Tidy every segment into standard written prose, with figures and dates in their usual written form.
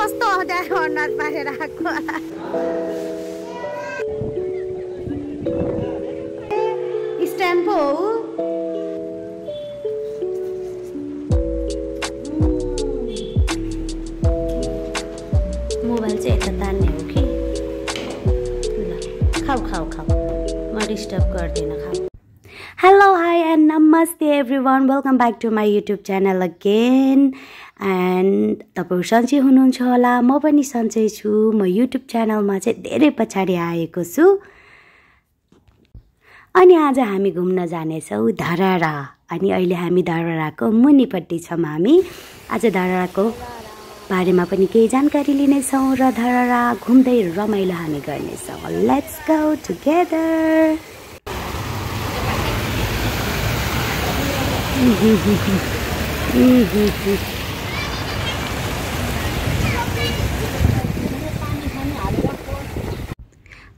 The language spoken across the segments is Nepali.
कस्तो अध्यारो अनुहार पारेर आएको स्ट्यान्ड पो हो मोबाइल चाहिँ यता तान्ने हो कि ल खाऊ खाऊ खाऊ म डिस्टर्ब गर्दिनँ खाऊ Hello, hi and namaste everyone. Welcome back to my YouTube channel again. And तपाईहरु सन्चै हुनुहुन्छ होला म पनि सन्चै छु म YouTube च्यानलमा चाहिँ धेरै पछाडी आएको छु अनि आज हामी घुम्न जाने छौं धरहरा अनि अहिले हामी धरहराको मुनिपट्टि छौं हामी आज धरहराको बारेमा पनि केही जानकारी लिने छौं र धरहरा घुम्दै रमाइलो हामी गर्ने छौं Let's go together.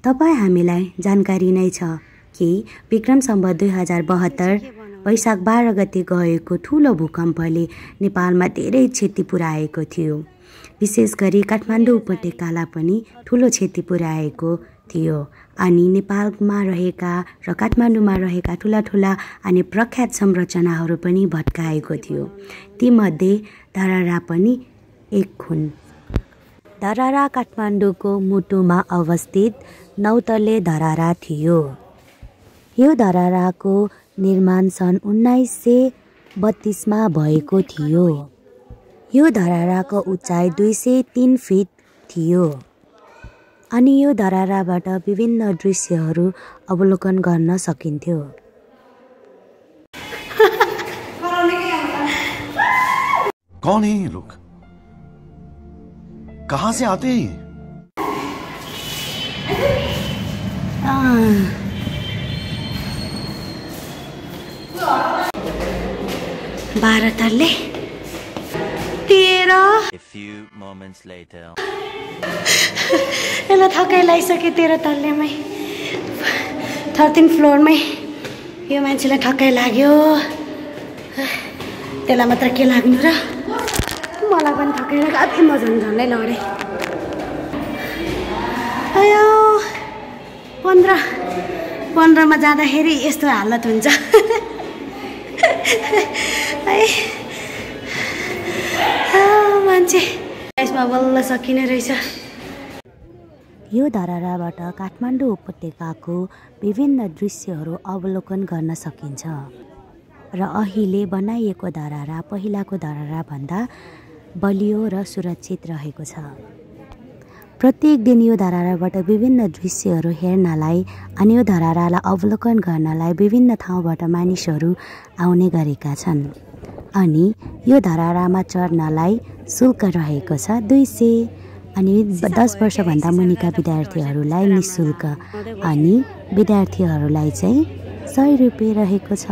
तपाई हामीलाई जानकारी नै छ कि विक्रम सम्वत 2072 वैशाख 12 गते गएको ठूलो भूकम्पले नेपालमा धेरै क्षति पुर्याएको थियो विशेष गरी काठमाडौँ उपत्यकालाई पनि ठूलो क्षति पुर्याएको थियो अनि नेपालमा रहेका र काठमाडौँमा रहेका ठूला अनि प्रख्यात संरचनाहरू पनि भत्काएको थियो तीमध्ये धरहरा पनि एक हुन् धरहरा काठमाडौँको मुटुमा अवस्थित नौतले धरहरा थियो यो धरहराको निर्माण सन् 1932 मा भएको थियो यो धरहराको उचाइ 203 फिट थियो अनि यो धरहराबाट विभिन्न दृश्यहरू अवलोकन गर्न सकिन्थ्यो कौन है ये लोग कहां से आते हैं 12 तल्ले 13 A few moments later. यसलाई थकाइ लागिसक्यो 13 तल्लेमै 13 फ्लोरमै यो मान्छेलाई थकाइ लाग्यो त्यसलाई मात्र के लाग्नु र मलाई पनि थकाइ लाग्यो अति म झन्झनै लडे आयो 15 मा जाँदाखेरि यस्तो हालत हुन्छ मान्छे यसमा बल्ल सकिने रहेछ यो धरहराबाट काठमाडौँ उपत्यकाको विभिन्न दृश्यहरू अवलोकन गर्न सकिन्छ र अहिले बनाइएको धरहरा पहिलाको धरहरा भन्दा बलियो र सुरक्षित रहेको छ प्रत्येक दिन यो धरहराबाट विभिन्न दृश्यहरू हेर्नलाई अनि यो धरहरालाई अवलोकन गर्नलाई विभिन्न ठाउँबाट मानिसहरू आउने गरेका छन् अनि यो धरहरामा चढ्नलाई शुल्क रहेको छ 200 अनि 10 वर्षभन्दा मुनिका विद्यार्थीहरूलाई निशुल्क अनि विद्यार्थीहरूलाई चाहिँ 100 रुपैयाँ रहेको छ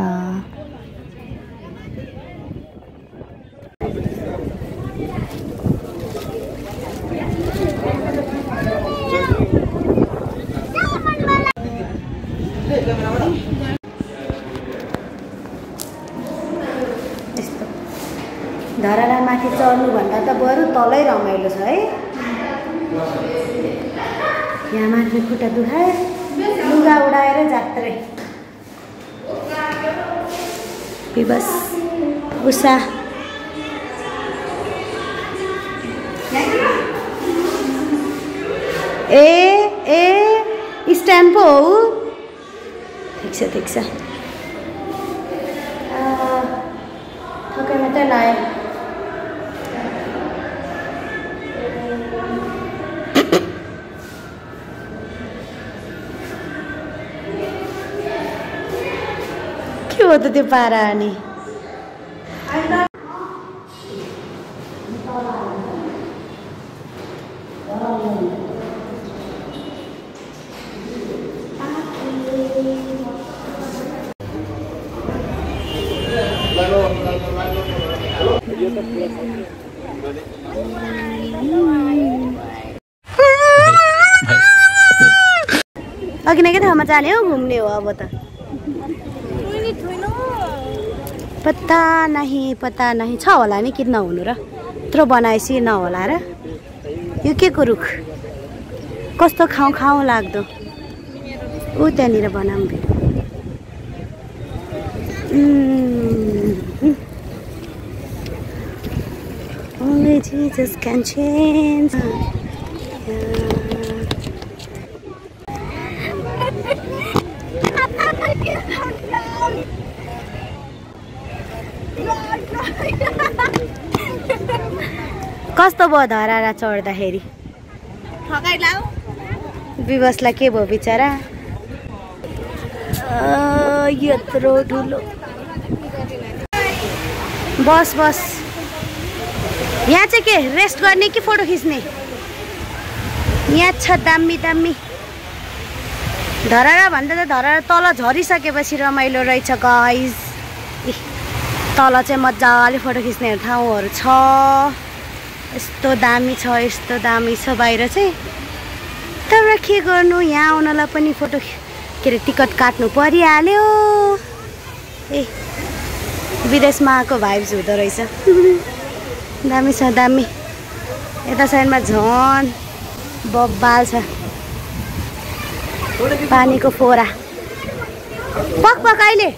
धरहरा माथि चढ्नु भन्दा त बरु तलै रमाइलो छ है यहाँ माथि खुट्टा दुखाए लुगा उडाएर जात्रै बस उषा ए स्ट्यान्ड पो हो ठिक छ थकाइ मात्रै लाग्यो के हो त त्यो पारा अनि अघि नै के ठाउँमा जाने हो घुम्ने हो अब त पत्ता नहीं छ होला नि किन नहुनु र यत्रो बनाएपछि नहोला र यो के को रुख कस्तो खाउँ खाउँ लाग्दो ऊ त्यहाँनिर बनाऊँ Only Jesus can change. कस्तो भयो धरारा चढ्दाखेरि ठगाइ लाऊ विवशलाई के भयो बिचारा यत्रो ठुलो बस बस यहाँ चाहिँ के रेस्ट गर्ने कि फोटो खिच्ने यहाँ छ दामी दामी धरारा भन्दा त धरारा तल झरिसकेपछि रमाइलो रहेछ गाइज तल चाहिँ मजाले फोटो खिच्ने ठाउँहरू छ यस्तो दामी छ बाहिर चाहिँ तर के गर्नु यहाँ आउनलाई पनि फोटो के अरे टिकट काट्नु परिहाल्यो ए विदेशमा आएको भाइब्स हुँदो रहेछ दामी छ दामी यता साइडमा झन् बब्बाल छ पानीको फोरा पक पक अहिले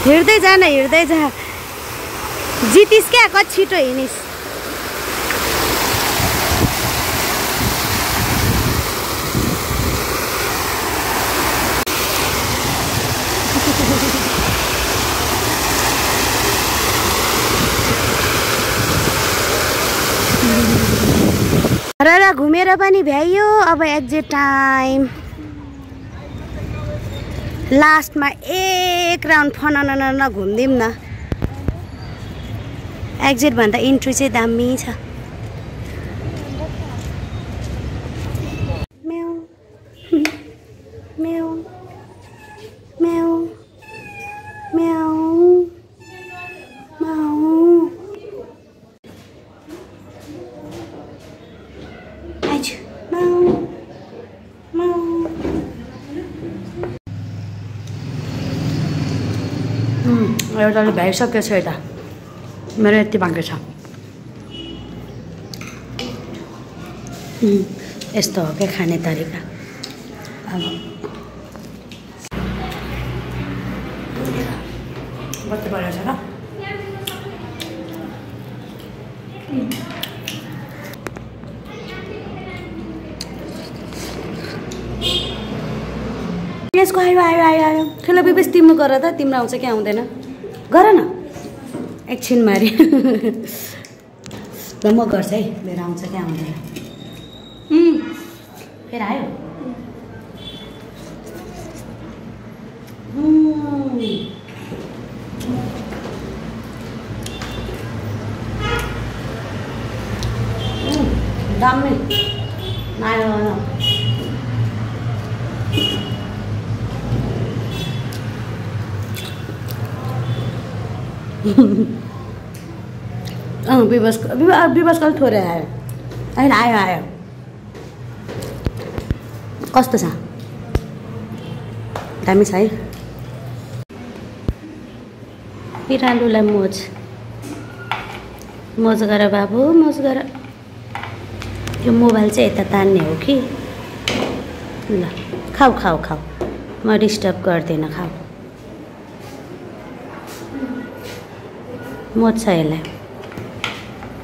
हिँड्दै जा जितिस क्या कति छिटो हिँडिस् धरारा घुमेर पनि भ्याइयो अब एक्जिट टाइम लास्टमा एक राउन्ड फनन घुम्दिउँ न एक्जिट भन्दा इन्ट्री चाहिँ दामी छ म्याउ म्याउ म्याउ म्याउ म्याउ एउटाले भ्याइसकेको छ यता मेरो यति बाँकी छ यस्तो हो क्या खाने तरिका अब बत्ती परेको छ र यसको आयो ठुलो बिबिस तिम्रो गर त तिम्रो आउँछ कि आउँदैन गर न एकछिन मारी ल म गर्छु है मेरो आउँछ कि आउँदैन फेरि आयो दामी आयो विवश कल थोरै आयो होइन आयो कस्तो छ दामी छ है बिरालुलाई मोज गर बाबु मोज गर यो मोबाइल चाहिँ यता तान्ने हो कि ल खाऊ म डिस्टर्ब गर्दिनँ खाऊ मोज छ यसलाई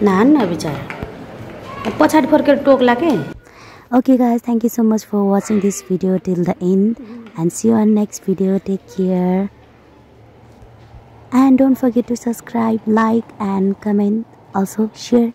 नान्न बिचारा पछाडि फर्केर टोक्ला के Okay guys, thank you so much for watching this video till the end and see you on next video. Take care and don't forget to subscribe, like and comment, also share.